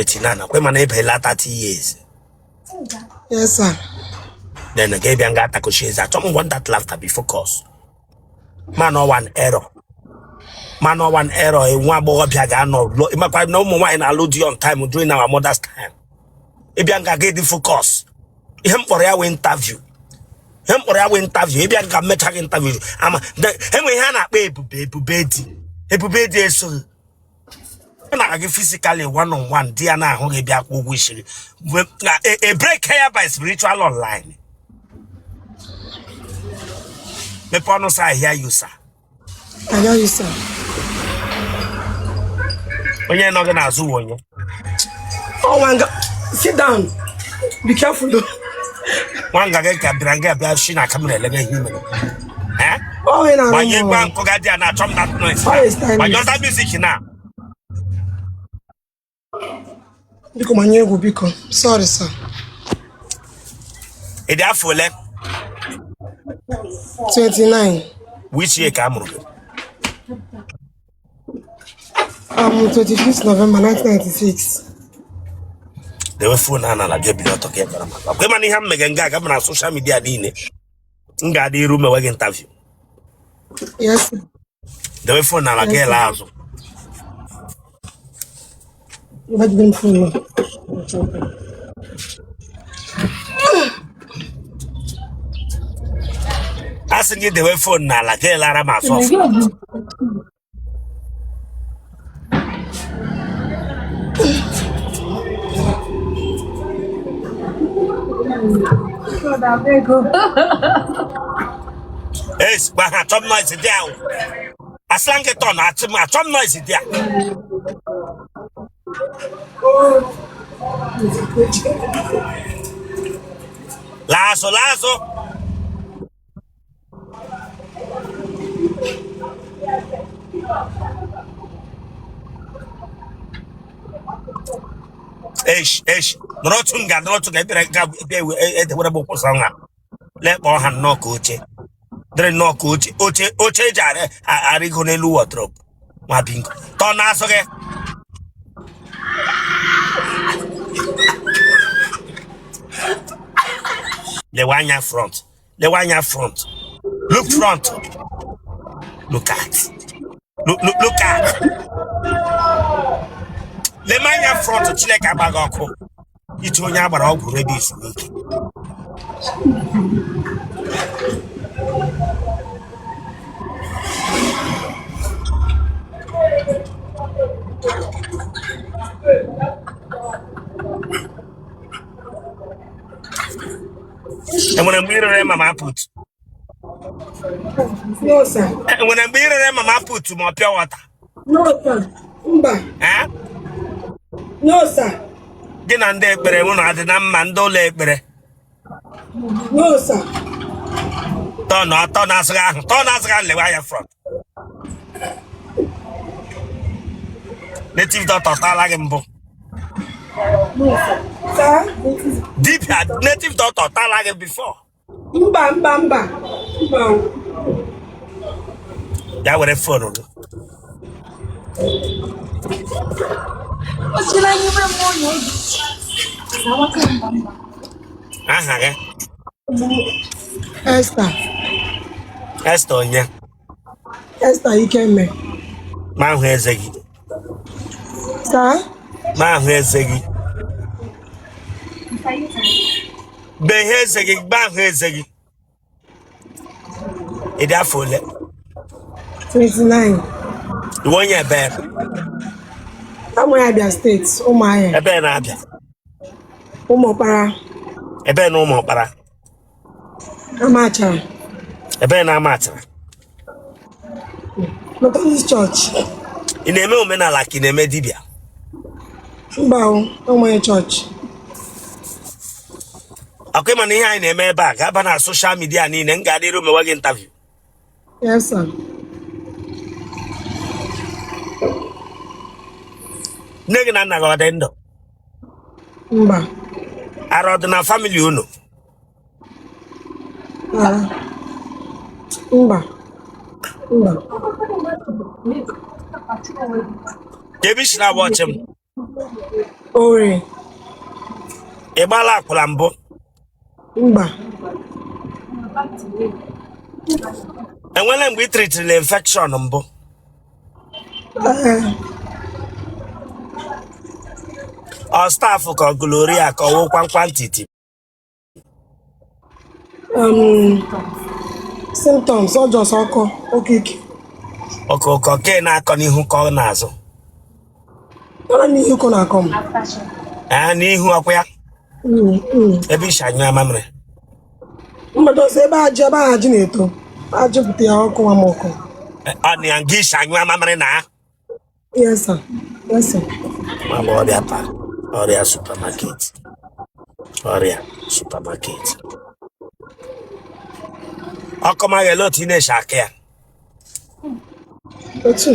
29, akwa mana ebela 30 years. Yes, sir. Then ga bịa nga atakochi eze. Achọ m want that laughter, be focus. Man, one error, man, one error. Nwa agbọghọbịa ga-anọ ịmakwa na ụmụ nwaanyị na-alụ di on time during our mother's time. Ịbịa nga ga dị focus. Ihe m kpọrọ ya wee interview, ihe m kpọrọ ya wee interview. Ịbịa nga mmecha gị interview ama enwe ihe a na-akpọ ebube, ebube di, ebube di esoghị. Ọ na gị physically one on one, di ya na-ahụ gị bịa kwụ ụgwọ isi gị. E break ya by spiritual online. Mepee ọnụ sa ahịa yusa. I hear you, sir. Onye nọ gị n'azụ wụ onye? Oh my God. Sit down. Be careful though. Nwa nga gị ka bịara nga bịa shi na camera elebe ihe mere. Eh? Oh, when I Gbanye gba know. nkụ ga dị a na-achọ m that noise. Why is time? Gbanye ọta music na. Biko manye egwu biko. Sorry, sir. Ị dị afọ ole? 29. Which year ka a mụrụ gị? 25th November 1996. Dewe phone a n'ala gị, ebili ọtọ ka ị bara maka ọkwa. Ịma na ihe m mege nga aga na social media niile m ga-adị iru mewe gị interview. Yes, sir. Dewe phone n'ala gị, Yes, sir. ele azụ. Imagine m phone now. A sị gị dewe phone n'ala gị, lara m azụ ọfụma. Esi gwa ha achọ m noise dị ahụ. Asịla gị tọn achị m, achọ m noise dị a. Laa azụ, laa azụ. Esh esh, nọrọ otu nga, nọrọ otu nga. Ebere nga ebe edewere m ụkwụ nha lee kpọọ ha nnọọ ka oche dịrị nnọọ ka oche, oche, oche eji arịgo n'elu wardrobe. Nwa bingo, tọọ n'azụ gị. Lewe anya front, lewe anya front. Look front, look at, look, look, look at. Leme anya front. Chineke agbaghị ọkụ iche onye agbara ọgwụ rabies n'ike. Enwere mgbe irere mama put? No, sir. Enwere mgbe irere mama put ma ọ pure water? No, sir. Mba. Eh? No, sir. Gị na ndị ekpere unu adị na mma, ndị ụlọ ekpere? No, sir. Tọnụ atọ na-asụ gị ahụ, tọọ na-asụ gị ahụ, lewe anya front. Native doctor taala gị mbụ? No, sir. Sir? Dibia native doctor taala gị before? Mba, mba, mba. Mba. Ya were phone gị. O sila n'ime mmụọ na obi. Na-awaka mba mba. Aha gị? Esther. Esther onye? Esther Ikeme. Ma ahụ eze gị. Sir? Ma ahụ eze gị, beghe eze gị, gba ahụ eze gị. Ị dị afọ ole? 29. Iwe onye ebe? Amụ Abia State, Ụmụahịa. Ebe na-abịa? Ụmụọkpara. Ebe na Ụmụọkpara? Amachara. Ebe na Amachara? Methodist Church. Ị na-eme omenala ka ị na-eme dibịa? Mba o, ụmụahịa chọọchị. Akwa ịma na ihe anyị na-eme ebe a ga-aba na social media niile. M ga-adịru mewe gị interview. Yes, sir. Nne gị na nna gị ọ dị ndụ? Mba. Ara ọ dị na family unu? Ara. Mba. Mba. Ebe isi na-agba ọchị m? Owerri. Ị gbaala akwụla mbụ? Mba. Enwela mgbe ị treatirila infection mbụ? Ee. Ọ staph ka ọ gonorrhea ka ọ wụ kwamkwamtiti? Symptoms ọ just ọkọ oke ike. Oke oke oke na-akọ n'ihu ka ọ n'azụ? Ọ n'ihu ka ọ na-akọ m. Ee, n'ihu ọkwa ya? Ebe i si anyụ amamịrị? Mba, just ebe ajị, ebe ahụ ajị na-eto, ajị pụta ya, ọkụ nwa m ọkụ. Ọ na ya nga i si anyụ amamịrị na? Yes, sir. Yes, sir. Nwa agbọghọbịa pa ọrịa supermarket, ọrịa supermarket. Ọkọ maghị ele otu ị na-esi aka ya? Otu.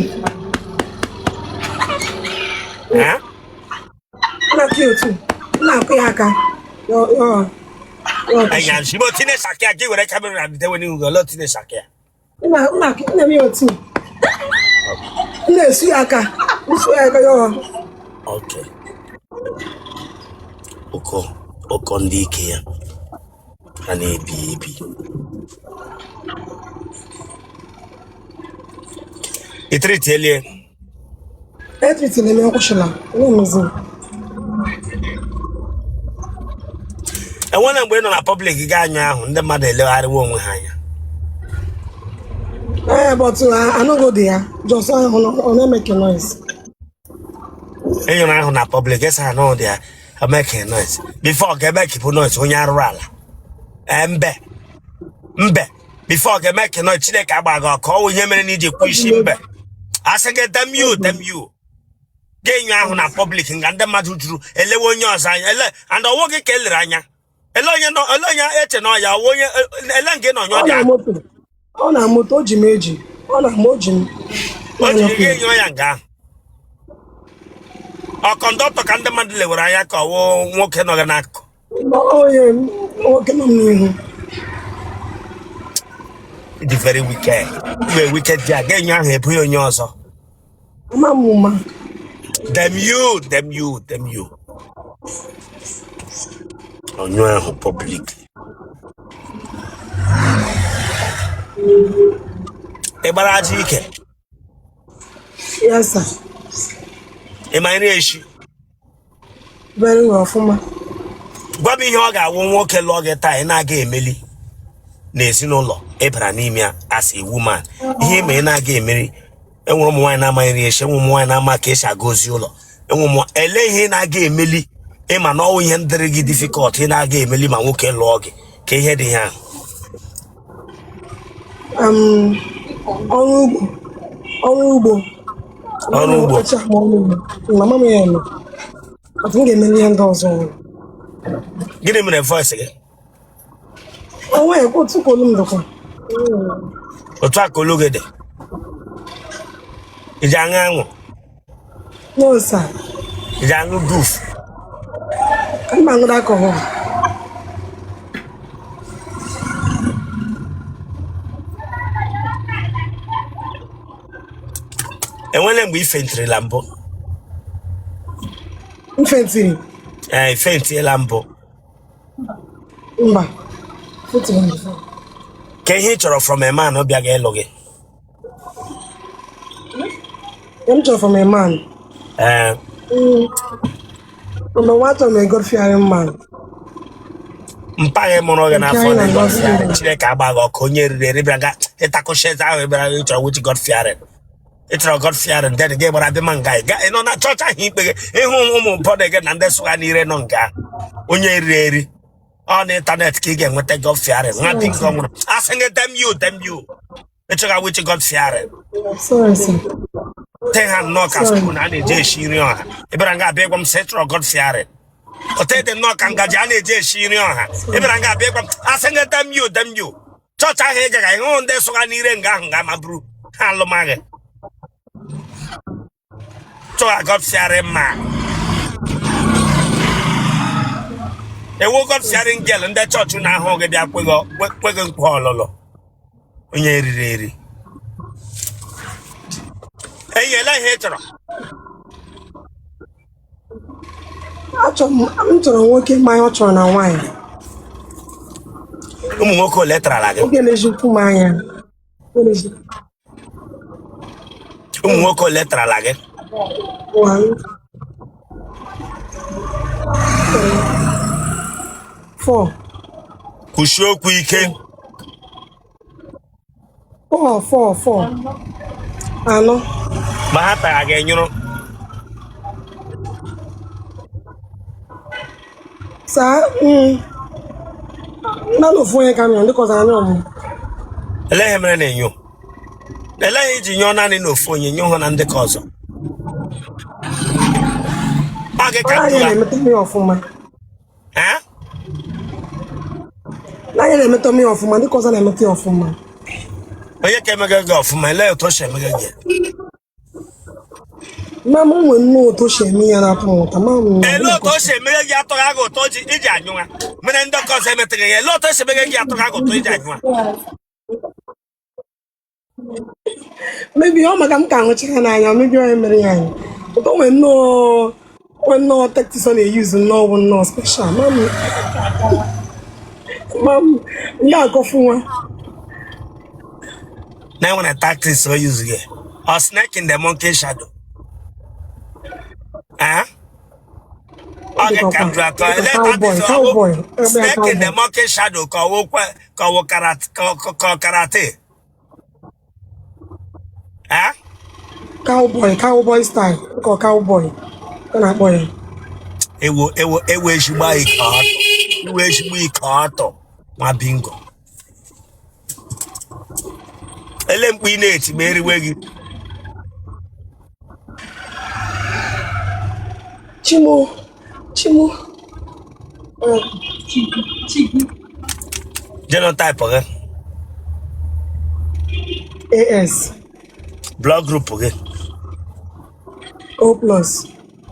Eh? M na-akụ ya otu. M na-akụ ya aka. Yọ yọ yọ. Anya nshigbo otu ị na-esi aka ya, gị were camera dewe n'ihu gị, ole otu ị na-esi aka ya? M na-eme ya otu. M na-esu ya aka. M suo ya aka ya ọ. Okay. Ụkọ ụkọ ndị ike ya ha na-ebi ebi. Ị treatielie? Etreatila m, akwụsịla. Na-emezi. Enwere mgbe ị nọ na public ga anyụ ahụ, ndị mmadụ elegharịwa onwe ha anya? Ee, but anọgo dị ya. Just ahụ ọ na-emeke noise. Ị nyụrụ ahụ na public, ịsa anụ dị ya emeke noise. Before ga-emekipụ noise, onye arụrụ ala. Ee, mbe mbe, before ga-emeke noise, Chineke agba gị ọkụ. Ọwụ ihe mere na iji kwu isi mbe asị gị damn you, damn you. Ga-enyo ahụ na public nga ndị mmadụ juru elewe onye ọzọ anya ele and ọwụ gị ka elere anya ele onye nọ ele onye eche na ọya ọwụ onye ele nke nọ nyọ Ọ dị na ahụ. moto. Ọ na moto, o ji m eji. Ọ na o ji m. O ji gị ga-enyo ya nga ahụ. Ọ conductor ka ndị mmadụ lewere anya ka ọwụ nwoke nọ gị n'akụkụ? Onye nwoke nọ m n'ihu. Dị very wicked. Iwe wicked ji a ga-enyo ahụ ebu ya onye ọzọ. Ama m ụma. Damn you, damn you, damn you. Ọnyụ ahụ public. Ị gbara aja ike? Yes, sir. Ị ma nri eshi? Very well, ọfụma. Gwa m ihe ọ ga-awụ nwoke lụọ gị taa ị na-aga emeli n'ezinụlọ ị bara n'ime ya as a woman, ihe ma ị na-aga emeri. Enwere ụmụ nwaanyị na-ama nri esi, enwere ụmụ nwaanyị na-ama ka esi aga ozi ụlọ, enwere ụmụ ele ihe ị na-aga emeli ịma na ọwụ ihe ndịrị gị difficult ị na-aga emeli ma nwoke lụọ gị, ka ihe dị ihe ahụ. Ọrụ ugbo, ọrụ ugbo. Ọrụ ugbo. Kacha ama ọrụ ugbo. Mama m ya eme. But m ga-emeli ihe ndị ọzọ. Gịnị mere voice gị? Onwe ya otu ka olu m dịkwa. Otu a ka olu gị dị. Ị ji aṅụ anwụ? No, sir. Ị ji aṅụ goof? Ana m aṅụrụ alcohol. Enwele mgbe ị faintirila mbụ? M faintiri? Ee, ị faintiela mbụ? Mba. Faintiri m before. Ka ihe ị chọrọ from a man bịa ga ịlụ gị? M chọrọ from a man. Ee. Number one, achọrọ m a God-fearing man. Mpa gị mụrụ gị n'afọ Nke dị anyị God na-agọzi fearing. ya. Chineke agba gị ọkụ, onye riri eri bịara ga ịtakụchi eze ahụ bịara ịchọrọ which God fearing. Ị chọrọ God fearing, then gị gbara bịa ma nga ị ga ị nọ na chọọchị ahụ ikpe gị ịhụ ụmụ ụfọdụ gị na ndị sụgha n'ire nọ nga onye riri eri ọ na internet ka ị ga-enweta God fearing. Nwa di nke ọ nwụrụ asị gị damn you, damn you. Ịchọga which God fearing? Sorry, sir. Te ha nnọọ ka Sorry. spoon a na-eji esi nri ọha. Ị bịara nga abịa ịgwa m sị ị chọrọ God fearing. Ote dị nnọọ ka ngaji a na-eji esi nri ọha. Ị bịara nga abịa ịgwa m asị gị damn you, damn you. Chọọchị ahụ ị gaga ịhụ ndị sụga n'ire nga ahụ ga ma bụrụ ha alụmaghị. Chọga God fearing ma ewo God fearing girl ndị chọọchị na-ahụ gị bịa kwe gị nkwa ọlụlụ onye riri eri enyela ihe ị chọrọ. Achọrọ m chọrọ nwoke ma ihe ọ chọrọ na nwaanyị. Ụmụ nwoke ole tarala gị? Oge na-ejikwu m anya. Ụmụ nwoke ole tarala gị? 1, 3, 4. Kwusie okwu ike. 4, 4, 4. 4. Ma ha tara gị nyụrụ? Saa naanị ofu onye ka m nyụrụ, ndị ka ọzọ anyụ m. Elee ihe mere na enyo? Elee ihe iji nyụọ naanị na ofu onye, nyụọ na ndị ka ọzọ? Ọ gị ka N'anya na-emeta m ya ọfụma. Eh? N'anya na-emeta m ya ọfụma, ndị ka ọzọ na-emeta ya ọfụma. Onye ka emega gị ọfụma, elee otu o si emega gị? Ma m nwee nnọọ otu o si eme ya na-atọ m ụtọ. Ma m Elee otu o si emeghe gị atọghị gị ụtọ iji anyụ ha mere ndị ọkọ ọzọ emetụghị ya? Elee otu o si emeghe gị atọghị gị ụtọ iji anyụ ha? Maybe ọ maka m ka ahụchara n'anya, maybe onye mere ya anyị. Ụtọ nwee nnọọ tactics ọ na-eyuzu nnọọ bụ nnọọ special. Ma m ndị akọfu nwa. Na enwere tactics o use gị, ọ snake in the monkey shadow. Eh? Ọ gị ka m jụrụ atọ, ele Cowboy, tactics ọ cowboy, bụ snake in the monkey shadow ka ọ wụ ka ọ wụ karate, ka ọ karate? Eh? Cowboy, cowboy style, ka ọ cowboy ọ na-akpọ ya. Ewo, ewo, ewo, ezigbo ike ọtọ, ewo, ezigbo ike ọtọ, nwa bingo. Ele mkpu ị na-eti ma eriwe gị? Chimo, chimo. Genotype gị? AS. Blood group gị? O plus.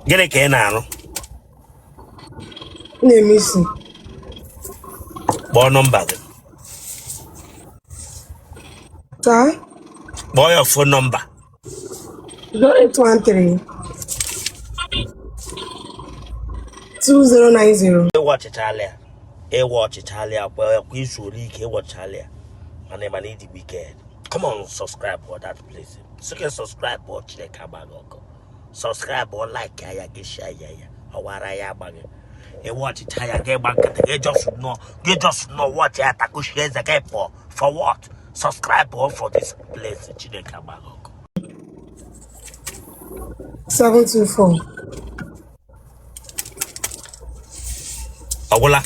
Gịnị ka ị na-arụ? M na-eme isi. Kpọọ nọmba gị. Taa. Kpọọ ya phone number. 0813 2090. Ịwa ọchịchala ya, ịwa ọchịchala ya kwa kwa izu ole ike ịwọchala ya, mana ịdị wicked. Come on, subscribe for that place. Sị subscribe ọ, Chineke agbaghị ọkụ. Subscribe ọ, like ya, gị share ya, ya ọwara ya agbaghị. Ịwa ọchịcha ya, gị gba nkịtị, gị just nọ, gị just nọ watch ya, takushie eze gị pụọ. For what? Subscribe ọ for this place. Chineke agbaghị ọkụ. 724. Ọgwụla.